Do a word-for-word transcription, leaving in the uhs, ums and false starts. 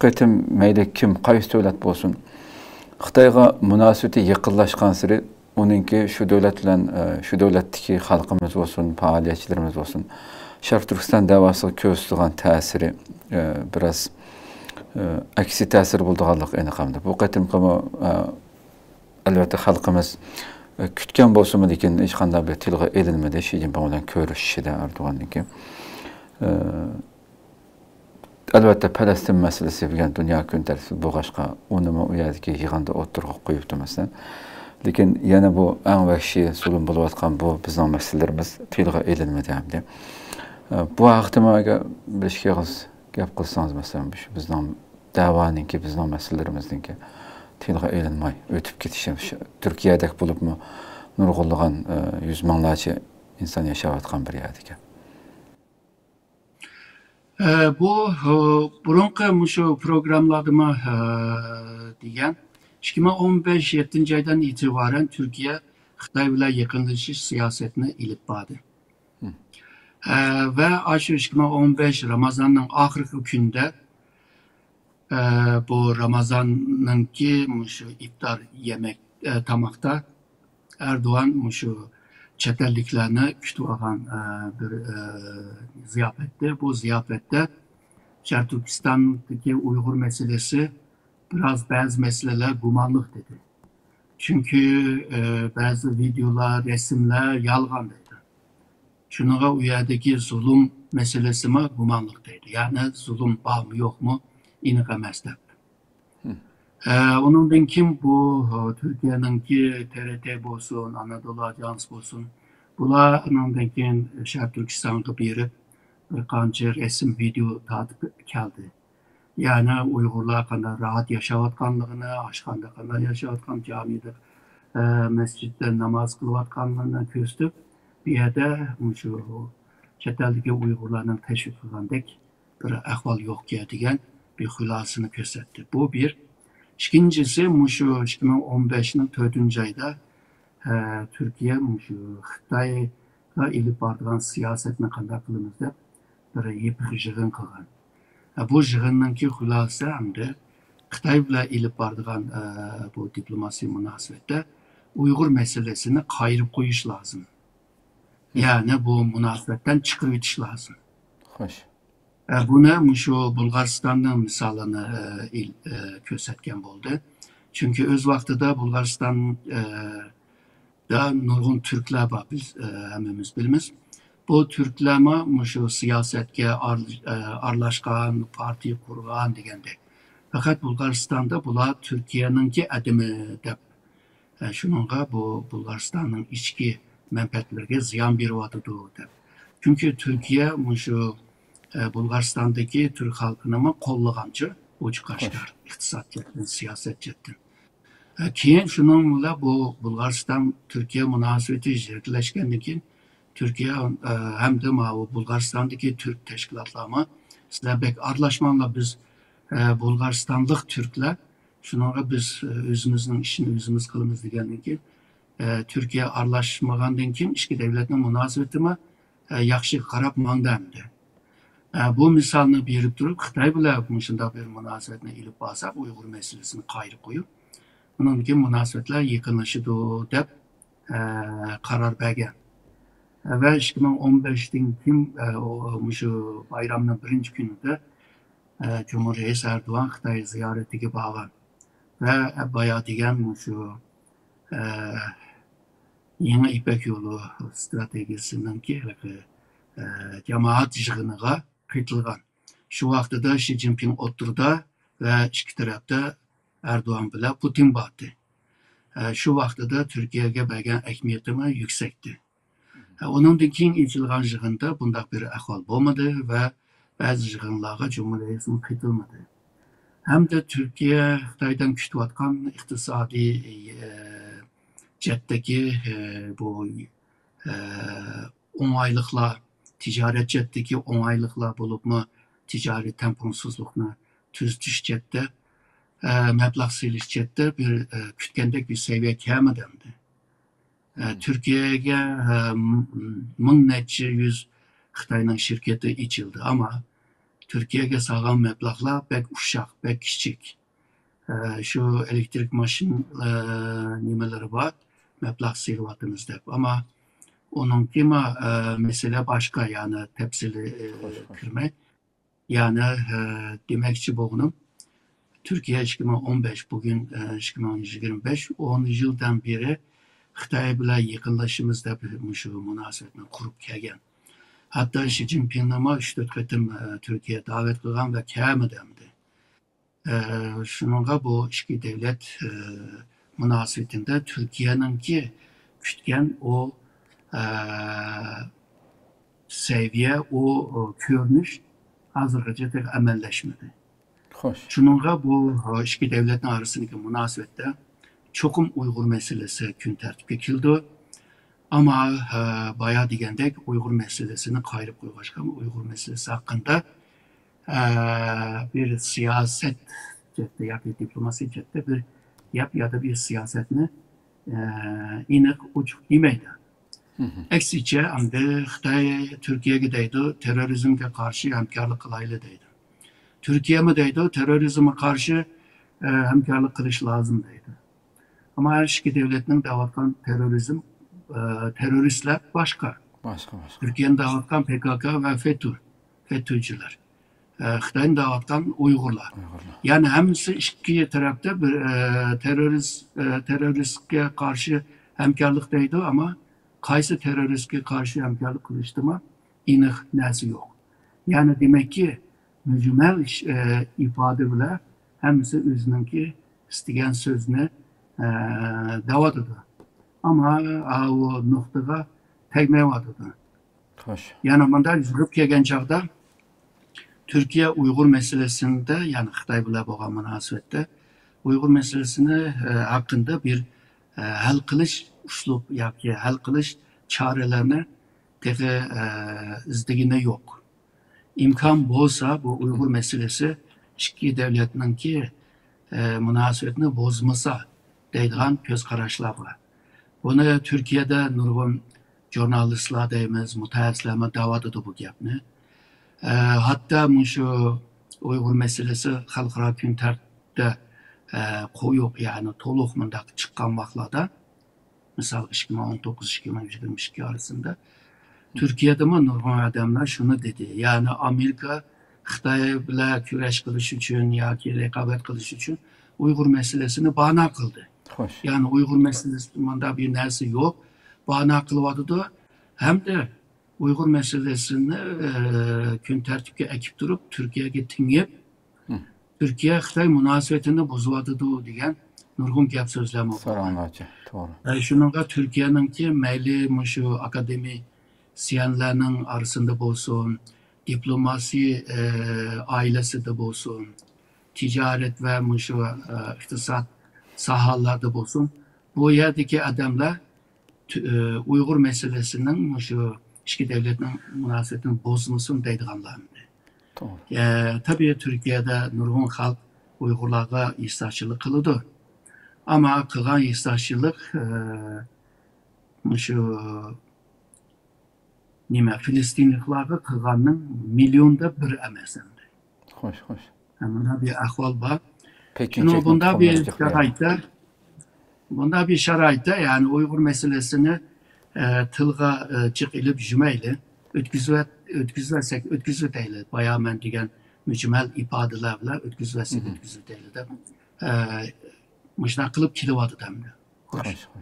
قېتىم مەيلى كىم، قايسى دۆلەت بولسۇن، خىتايغا مۇناسىۋىتى يېقىنلاشقانسېرى ئۇنىڭكى شۇ دۆلەت بىلەن، ئە، شۇ دۆلەتتىكى خەلقىمىز بولسۇن، پائالىيەتچىلىرىمىز بولسۇن، شەرقىي تۈركىستان دەۋاسىغا كۆرسىتىدىغان تەسىرى، ئە، بىراز، ئە، ئەكسىي تەسىر بولىدىغانلىقى ئېنىق ئەمدى. بۇ قېتىمقىمۇ، ئە، ئەلۋەتتە خەلقىمىز، ئە، كۈتكەن بولسىمۇ، لېكىن ھېچقانداق بىر تىلغا ئېلىنمىدى شى جىنپىڭ بىلەن كۆرۈشۈشىدە ئەردوغاننىڭكى. ئە، ئەلۋەتتە، پەلەستىن مەسىلىسى بۈگۈن دۇنيا كۈن تەرتىپىدە بولغاچقا، ئۇنىمۇ ئۇ يەردىكى يىغىندا ئوتتۇرىغا قويۇپتۇ، مەسىلەن. لېكىن يەنە بۇ ئەڭ ۋەھشىي زۇلۇم بولۇۋاتقان بۇ بىزنىڭ مەسىلىلىرىمىز تىلغا ئېلىنمىدى ئەمدى. ئە، بۇ ھەقتە ماڭا بىر ئىككى ئېغىز گەپ قىلسىڭىز، مەسىلەن، شۇ بىزنىڭ دەۋانىڭكى، بىزنىڭ مەسىلىلىرىمىزنىڭكى تىلغا ئېلىنماي ئۆتۈپ كېتىشى، شۇ تۈركىيەدەك بولۇپمۇ نۇرغۇنلىغان، ئە، يۈز مىڭلارچە ئىنسان ياشاۋاتقان بىر يەردىكەن. ئە، بۇ، ئە، بۇرۇنقى مۇشۇ پروگراممىلاردىمۇ، ئە، دېگەن، ئىككى مىڭ ئون بەش يەتتىنچى ئايدىن ئېتىبارەن تۈركىيە خىتاي بىلەن يېقىنلىشىش سىياسەتنى ئېلىپ باردى. ئە، ۋە ئاشۇ ئىككى مىڭ ئون بەش رامازاننىڭ ئاخىرقى كۈنىدە، ئە، بۇ رامازاننىڭكى مۇشۇ ئىپتار يېمەك، ئە، تاماقتا ئەردوغان مۇشۇ چەت ئەللىكلەرنى كۈتۈۋالغان، ئە، بىر، ئە، زىياپەتتە. بۇ زىياپەتتە شەرقىي تۈركىستاندىكى ئۇيغۇر مەسىلىسى بىراز، بەزى مەسىلىلەر گۇمانلىق دېدى. چۈنكى، ئە، بەزى ۋىدېئولار، رەسىملەر يالغان دەيدۇ. شۇنىڭغا ئۇ يەردىكى زۇلۇم مەسىلىسىمۇ گۇمانلىق دەيدۇ. يەنى زۇلۇم بارمۇ، يوقمۇ، ئېنىق ئەمەس دەپ. ئە، ئۇنىڭدىن كېيىن بۇ، ئە، تۈركىيەنىڭكى تې رې تې بولسۇن، ئانادولۇ ئاژانسى بولسۇن، بۇلار ئۇنىڭدىن كېيىن شەرقىي تۈركىستانغا بېرىپ، بىر قانچە رەسىم، ۋىدېئو تارتىپ كەلدى. يەنى ئۇيغۇرلار قانداق راھەت ياشاۋاتقانلىقىنى، ئاشخانىدا قانداق ياشاۋاتقان، جامىدا، ئە، مەسچىتتە ناماز قىلىۋاتقانلىقىنى كۆرسىتىپ، بۇ يەردە مۇشۇ چەت ئەلدىكى ئۇيغۇرلارنىڭ تەشۋىق قىلغاندەك بىر ئەھۋال يوقكەن دېگەن بىر خۇلاسىنى كۆرسەتتى. بۇ بىر. ئىككىنچىسى، مۇشۇ ئىككى مىڭ ئون بەشنىڭ تۆتىنچى ئايدا، ئە، تۈركىيە مۇشۇ خىتايغا ئېلىپ بارىدىغان سىياسەتنى قانداق قىلىمىز دەپ بىر يېپىق يىغىن قىلغان. ئە، بۇ يىغىننىڭكى خۇلاسە ئەمدى خىتاي بىلەن ئېلىپ بارىدىغان، ئە، بۇ دىپلوماسىيە مۇناسىۋەتتە ئۇيغۇر مەسىلىسىنى قايرىپ قويۇش لازىم. يەنى بۇ مۇناسىۋەتتىن چىقىرىۋېتىش لازىم. خوش. ئە، بۇنى مۇشۇ بۇلغارىستاننىڭ مىسالىنى، ئە، ئىل-، ئە، كۆرسەتكەن بولدى. چۈنكى ئۆز ۋاقتىدا بۇلغارىستان، ئە، دا نۇرغۇن تۈركلەر بار، بىز، ئە، ھەممىمىز بىلىمىز. بۇ تۈركلەرمۇ مۇشۇ سىياسەتكە ئار-، ئە، ئارىلاشقان، پارتىيە قۇرغان دېگەندەك. پەقەت بۇلغارىستاندا بۇلار تۈركىيەنىڭكى ئادىمى دەپ، ئە، شۇنىڭغا بۇ بۇلغارىستاننىڭ ئىچكى مەنپەئەتلىرىگە زىيان بېرىۋاتىدۇ دەپ. چۈنكى تۈركىيە مۇشۇ، ئە، بۇلغارىستاندىكى تۈرك خەلقىنىمۇ قوللىغانچۇ، ئوچۇق ئاشكارا ئىقتىساد جەھەتتىن، سىياسەت جەھەتتىن. ئە، كېيىن شۇنىڭ بىلەن بۇ بۇلغارىستان تۈركىيە مۇناسىۋىتى يىرىكلەشكەندىن كېيىن، تۈركىيە، ئە، ھەمدە ماۋۇ بۇلغارىستاندىكى تۈرك تەشكىلاتلارمۇ، سىلەر بەك ئارىلاشماڭلار، بىز، ئە، بۇلغارىستانلىق تۈركلەر، شۇنىڭغا بىز، ئە، ئۆزىمىزنىڭ ئىشىنى ئۆزىمىز قىلىمىز دېگەندىن كېيىن، ئە، تۈركىيە ئارىلاشمىغاندىن كېيىن ئىككى دۆلەتنىڭ مۇناسىۋىتىمۇ، ئە، ياخشىغا قاراپ ماڭدى ئەمدى. ئە، بۇ مىسالنى بېرىپ تۇرۇپ، خىتاي بىلەن مۇشۇنداق بىر مۇناسىۋەتنى ئېلىپ بارساق، ئۇيغۇر مەسىلىسىنى قايرىپ قويۇپ، ئۇنىڭدىن كېيىن مۇناسىۋەتلەر يېقىنلىشىدۇ دەپ، ئە، قارار بەرگەن. ۋە ئىككى مىڭ ئون بەشتىن كېيىن، ئە، ئۇ، مۇشۇ بايرامنىڭ بىرىنچى كۈنىدە، ئە، جۇمھۇر رەئىس ئەردوغان خىتاي زىيارىتىگە بارغان. ۋە بايا دېگەن مۇشۇ، ئە، يېڭى يىپەك يولى ئىستراتېگىيىسىنىڭكى ھېلىقى، ئە، جامائەت يىغىنىغا قېتىلغان. شۇ ۋاقتىدا شى جىنپىڭ ئوتتۇرىدا ۋە ئىككى تەرەپتە ئەردوغان بىلەن پۇتىن بارتى. ئە، شۇ ۋاقتىدا تۈركىيەگە بەرگەن ئەھمىيىتىمۇ يۈكسەكتى. ئە، ئۇنىڭدىن كېيىن ئېچىلغان يىغىندا بۇنداق بىر ئەھۋال بولمىدى ۋە بەزى يىغىنلارغا جۇمھۇر رەئىسىمۇ قېتىلمىدى. ھەمدە تۈركىيە خىتايدىن كۈتۈۋاتقان ئىقتىسادىي، ئە، جەھەتتىكى، ئە، بۇ، ئە، ئوڭايلىقلار، تىجارەت جەھەتتىكى ئوڭايلىقلار بولۇپمۇ، تىجارىي تەڭپۇڭسىزلىقنى تۈزىتىش جەھەتتە، ئە، مەبلەغ سېلىش جەھەتتە بىر، ئە، كۈتكەندەك بىر سەۋىيە كەلمىدى ئەمدى. ئە، تۈركىيەگە، ئە، م-، مىڭ نەچچە يۈز خىتاينىڭ شىركىتى ئېچىلدى، ئەمما تۈركىيەگە سالغان مەبلەغلەر بەك ئۇششاق، بەك كىچىك. ئە، شۇ ئېلېكتىرىك ماشىنا، ئە، نېمىلىرى بار، مەبلەغ سېلىۋاتىمىز دەپ. ئەمما ئۇنىڭكىمۇ، ئە، مەسىلە باشقا، يەنى تەپسىلىي، ئە، كىرمەي. يەنى، ئە، دېمەكچى بولغىنىم، تۈركىيە ئىككى مىڭ ئون بەش، بۈگۈن، ئە، ئىككى مىڭ يىگىرمە بەش، ئون يىلدىن بېرى خىتاي بىلەن يېقىنلىشىمىز دەپ مۇشۇ مۇناسىۋەتنى قۇرۇپ كەلگەن. ھەتتا شى جىنپىڭنىمۇ ئۈچ تۆت قېتىم، ئە، تۈركىيە دەۋەت قىلغان ۋە كەلمىدى ئەمدى. ئە، شۇنىڭغا بۇ ئىككى دۆلەت، ئە، مۇناسىۋىتىندە تۈركىيەنىڭكى كۈتكەن ئۇ، ئە، سەۋىيە، ئۇ، ئۇ كۆرۈنۈش ھازىرغىچە تېخى ئەمەللەشمىدى. خوش. شۇنىڭغا بۇ، ئە، ئىككى دۆلەتنىڭ ئارىسىدىكى مۇناسىۋەتتە چوقۇم ئۇيغۇر مەسىلىسى كۈن تەرتىپكە كېلىدۇ. ئەمما، ئە، بايا دېگەندەك ئۇيغۇر مەسىلىسىنى قايرىپ قويغاچقا، ئۇيغۇر مەسىلىسى ھەققىدە، ئە، بىر سىياسەت جەھەتتە ياكى دىپلوماسىيە جەھەتتە بىر گەپ يادا بىر سىياسەتنى، ئە، ئېنىق، ئوچۇق دېمەيدۇ. ئەكسىچە، ئەمدى خىتاي تۈركىيەگە دەيدۇ، تېررورىزمگە قارشى ھەمكارلىق قىلايلى دەيدۇ. تۈركىيەمۇ دەيدۇ، تېررورىزمغا قارشى، ئە، ھەمكارلىق قىلىش لازىم دەيدۇ. ئەمما ھەر ئىككى دۆلەتنىڭ دەۋاتقان تېررورىزم، ئە، تېررورىستلار باشقا. باشقا، باشقا. تۈركىيەنىڭ دەۋاتقان پكك ۋە فېتو، فېتوچىلار. ئە، خىتاينىڭ دەۋاتقان ئۇيغۇرلار. ئۇيغۇرلار. يەنى ھەممىسى ئىككى تەرەپتە بىر، ئە، تېررورىست، ئە، تېررورىستقا قارشى ھەمكارلىق دەيدۇ، ئەمما قايسى تېررورىستقا قارشى ھەمكارلىق قىلىشتىمۇ ئېنىق نەرسە يوق. يەنى دېمەككى، مۈجمەل ئىش-، ئە، ئىپادە بىلەن ھەممىسى ئۆزىنىڭكى ئىستىگەن سۆزنى، ئە، دەۋاتىدۇ. ئەمما، ئا، ئۇ نۇقتىغا تەگمەيۋاتىدۇ. خوش. يەنى مۇنداق يىغىپ كەلگەن چاغدا تۈركىيە ئۇيغۇر مەسىلىسىندە، يەنى خىتاي بىلەن بولغان مۇناسىۋەتتە ئۇيغۇر مەسىلىسىنى، ئە، ھەققىدە بىر، ئە، ھەل قىلىش ئۇسلۇب ياكى ھەل قىلىش چارىلەرنى تېخى، ئە، ئىزدىگىنى يوق. ئىمكان بولسا، بۇ ئۇيغۇر مەسىلىسى ئىككى دۆلەتنىڭكى، ئە، مۇناسىۋىتىنى بۇزمىسا دەيدىغان كۆز قاراشلار بار. بۇنى تۈركىيەدە نۇرغۇن ژۇرنالىستلار دەيمىز، مۇتەخەسسىسلەرمۇ دەۋاتىدۇ بۇ گەپنى. ئە، ھەتتا مۇشۇ ئۇيغۇر مەسىلىسى خەلقئارا كۈن تەرتىپىدە، ئە، قويۇق، يەنى تولۇق مۇنداق چىققان ۋاقىتلاردا، مىسال، ئىككى مىڭ ئون توققۇز، ئىككى مىڭ يىگىرمە ئىككى ئارىسىدا تۈركىيەدىمۇ نۇرغۇن ئادەملەر شۇنى دېدى. يەنى ئامېرىكا خىتاي بىلەن كۈرەش قىلىش ئۈچۈن ياكى رىقابەت قىلىش ئۈچۈن ئۇيغۇر مەسىلىسىنى بانا قىلدى. خوش. يەنى ئۇيغۇر مەسىلىسى مۇنداق بىر نەرسە يوق، بانا قىلىۋاتىدۇ. ھەمدە ئۇيغۇر مەسىلىسىنى، ئە، كۈن تەرتىپكە ئەكىپ تۇرۇپ، تۈركىيەگە تېڭىپ، تۈركىيە خىتاي مۇناسىۋىتىنى بۇزۇۋاتىدۇ دېگەن نۇرغۇن گەپ سۆزلەرمۇ بولغان. ساراڭلارچە، توغرا. ئە، شۇنىڭغا تۈركىيەنىڭكى مەيلى مۇشۇ ئاكادېمىسىيەنلەرنىڭ ئارىسىدا بولسۇن، دىپلوماسىيە، ئە، ئائىلىسىدە بولسۇن، تىجارەت ۋە مۇشۇ، ئە، ئىقتىساد ساھەلەردە بولسۇن، بۇ يەردىكى ئادەملەر تۈ-، ئۇيغۇر مەسىلىسىنىڭ مۇشۇ ئىككى دۆلەتنىڭ مۇناسىۋىتىنى بۇزمىسۇن دەيدىغانلار ئەمدى. توغرا. ئە، تەبىئىي تۈركىيەدە نۇرغۇن خەلق ئۇيغۇرلارغا ھېسداشچىلىق قىلىدۇ. ئەمما قىلغان ھېسداشچىلىق، ئە، مۇشۇ نېمە، فىلىستىنلىقلارغا قىلغاننىڭ مىليوندا بىر ئەمەس ئەمدى. خوش، خوش. مۇنداق بىر ئەھۋال بار. شۇنىڭ بۇنداق بىر شارائىتتا، بۇنداق بىر شارائىتتا، يەنى ئۇيغۇر مەسىلىسىنى، ئە، تىلغا، ئە، جىق ئېلىپ يۈرمەيلى. ئۆتكۈزۈۋەت-، ئۆتكۈزۈۋەتسەك، ئۆتكۈزۈۋېتەيلى. بايا مەن دېگەن مۈجمەل ئىپادىلەر بىلەن ئۆتكۈزۈۋەتسەك، ئۆتكۈزۈۋېتەيلى دەپ، ئە، مۇشۇنداق قىلىپ كېلىۋاتىدۇ ئەمدى. خوش.